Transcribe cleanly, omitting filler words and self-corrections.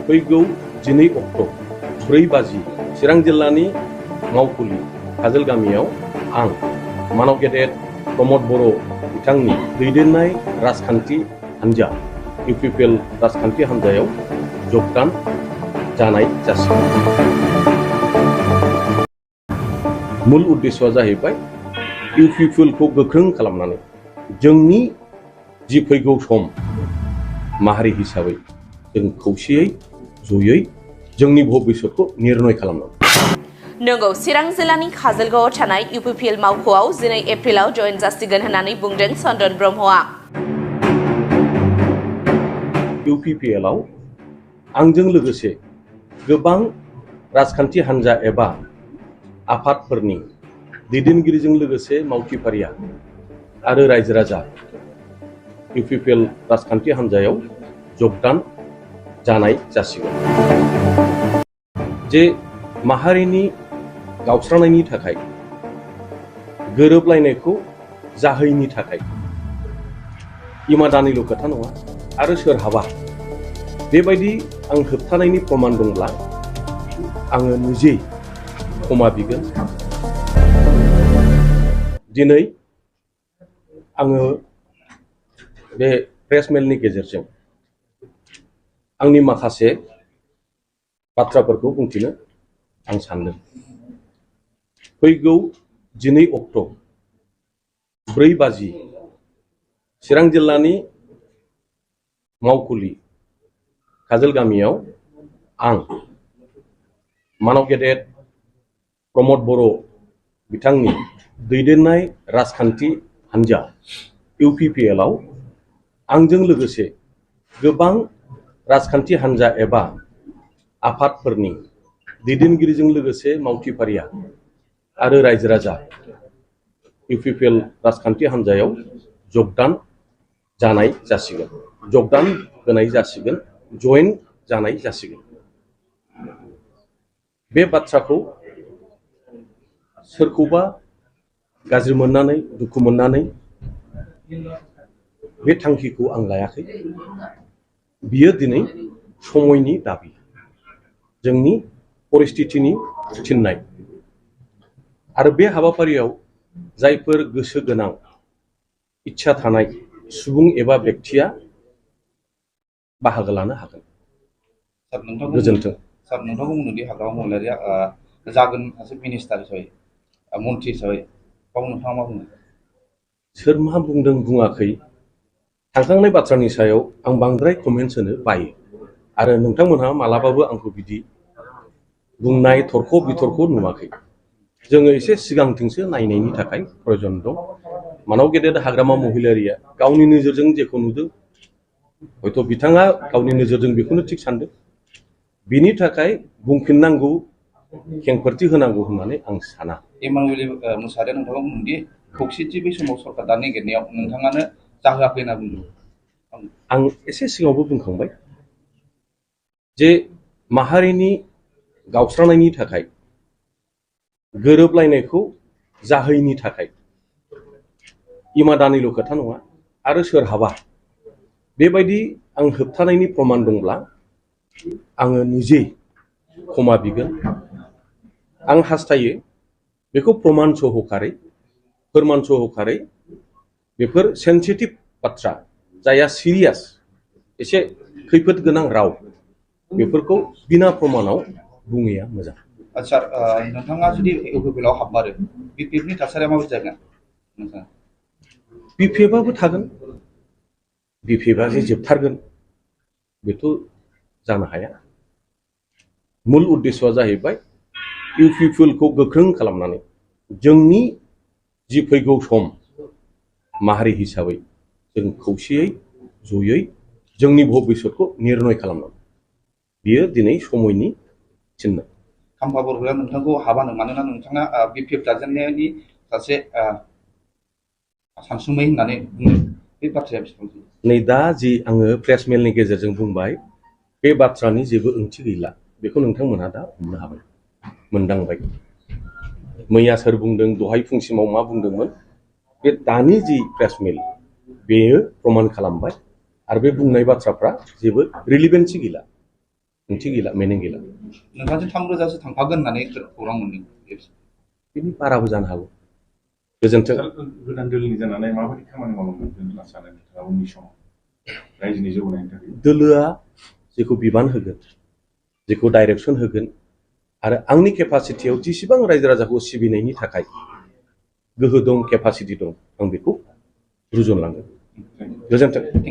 Pwigwo 2 अक्ट' 4 बाजि चिरां जिल्लानि मावखुलि काजलगामियाव आं मानव गेदेर प्रमद बर' बिथांनि दैदेननाय राजखान्थि हान्जा UPPL राजखान्थि हान्जायाव जगदान जानाय जासिगोन। मूल उद्देश्यआ जाहैबाय UPPL खौ गोख्रों खालामनानै जोंनि जि फैगौ सम माहारि हिसाबै जों खौसेयै जयै जोंनि भबिष्यतखौ निर्णय खालामनांगौ। नंगौ, चिरां जिल्लानि काजलगावआव थानाय UPPL मावख'आव 2 एप्रिलाव जयेन जासिगोन होननानै बुंदों सान्दन ब्रह्मआ। UPPL आव आंजों लोगोसे गोबां राजखान्थि हान्जा एबा आफादफोरनि दैदेनगिरिजों लोगोसे मावथिफारिया आरो रायजो राजा UPPL राजखान्थि हान्जायाव जगदान जानाय जासिगोन। जे माहारिनि गावस्रानायनि थाखाय गोरोबलायनायखौ जाहैनि थाखाय इमादानिल' खोथा नङा आरो सोरहाबा बेबायदि आं होबथानायनि प्रमान दंब्ला आङो निजे क्षमा बिगोन। दिनै आङो बे प्रेस मेलनि गेजेरजों आंनि माखासे बाथ्राफोरखौ बुंथिनो आं सानदों। फैगौ 2 अक्ट' 4 बाजि चिरां जिल्लानि मावखुलि काजलगामियाव आं मानव गेदेर प्रमद बर' बिथांनि दैदेननाय राजखान्थि हान्जा UPPL आव आंजों लोगोसे गोबां राजखान्थि हान्जा एबा आफादफोरनि दैदेनगिरिजों लोगोसे मावथिफारिया आरो रायजो राजा UPPL राजखान्थि हान्जायाव जगदान जानाय जासिगोन। जगदान होनाय जासिगोन, जयेन जानाय जासिगोन। बे बाथ्राखौ सोरखौबा गाज्रि मोननानै दुखु मोननानै बे थांखिखौ आं लायाखै। बियो दिनै समयनि दाबि, जोंनि परिस्थितिनि थिननाय। आरो बे हाबाफारियाव जायफोर गोसो गोनां इच्छा थानाय सुबुं एबा व्यक्तिया बाहागो लानो हागोन। गोजोन्थों। सार, नोंथांखौ बुंदोंदि हाग्रामा महिलारिया जागोन सासे मिनिस्टार हिसाबै मन्त्रि हिसाबै, बाव नोंथाङा मा बुङो? सोर मा बुंदों बुङाखै थांखांनाय बाथ्रानि सायाव आं बांद्राय कमेन्ट्स होनो बायो। आरो नोंथांमोनहा मालाबाबो आंखौ बिदि बुंनाय थरख' बिथरख' नुवाखै। जोङो एसे सिगांथिंसो नायनायनि थाखाय प्रयजन दं। मानव गेदेर हाग्रामा महिलारिया गावनि नोजोरजों जेखौ नुदों, हयथ' बिथाङा गावनि नोजोरजों बेखौनो थिग सानदों। बिनि थाखाय बुंफिननांगौ, खेंफोरथि होनांगौ होननानै आं साना। इमानुवेल मुसाहारिया नोंथाङा बुंदोंदि खौसेथि बे समाव सरकार दानो नागिरनायाव नोंथाङानो जाहोआखै होनना बुंदों। आं एसे सिगाङावबो बुंखांबाय जे माहारिनि गावस्रानायनि थाखाय गोरोबलायनायखौ जाहैनि थाखाय इमादानिल' खोथा नङा आरो सोरहाबा बेबायदि आं होबथानायनि प्रमान दंब्ला आङो निजे क्षमा बिगोन। आं हास्थायो बेखौ प्रमान सहकारै, फोरमान सहकारै बेफोर सेन्सिटिभ बाथ्रा, जायहा सिरियास एसे खैफोद गोनां राव, बेफोरखौ बिना प्रमानाव बुङैया मोजां। सार, नोंथाङा जुदि UPPL आव हाबमारो, BPFनि थासारिया माबायदि जागोन? BPFआबो थागोन। BPFआ जे जोबथारगोन बेथ' जानो हाया। मूल उद्देश्यआ जाहैबाय UPPL खौ गोख्रों खालामनानै जोंनि जि फैगौ सम माहारि हिसाबै जों खौसेयै जयै जोंनि भबिष्यतखौ निर्णय खालामनांगौ। बियो दिनै समयनि थिननाय। खाम्फा बरग'या नोंथांखौ हाबानो, मानोना नोंथाङा BPF दाजेननायनि सासे सानसुमै होननानै बुङो। बे बाथ्राया बेसेबां? नै दा जि आङो प्रेस मेलनि गेजेरजों बुंबाय, बे बाथ्रानि जेबो ओंथि गैला। बेखौ नोंथांमोनहा दा हमनो हाबाय, मोनदांबाय। मैया सोर बुंदों, दहाय फुंसिमाव मा बुंदोंमोन, बे दानि जि प्रेस मेल बेयो प्रमान खालामबाय। आरो बे बुंनाय बाथ्राफ्रा जेबो रिलिभेन्सि गैला। ओंथि गैला मिनिं गैला नोंथांजों 3,000सो थांफागोन होननानै खौरां मोनदों बिनि बाराबो जानो हागौ गोजोन्थों गोदान दोलोनि जानानै माबायदि खामानि मावलांगोन होनना सानो नोंथाङा उननि समाव रायजोनि जौगानायनि थाखाय दोलोआ जेखौ बिबान होगोन जेखौ डाइरेक्सन होगोन आरो आंनि केपासिटियाव जेसेबां रायजो राजाखौ सिबिनायनि थाखाय गोहो दं केपासिटि दं आं बेखौ रुजुनलांगोन गोजोन्थों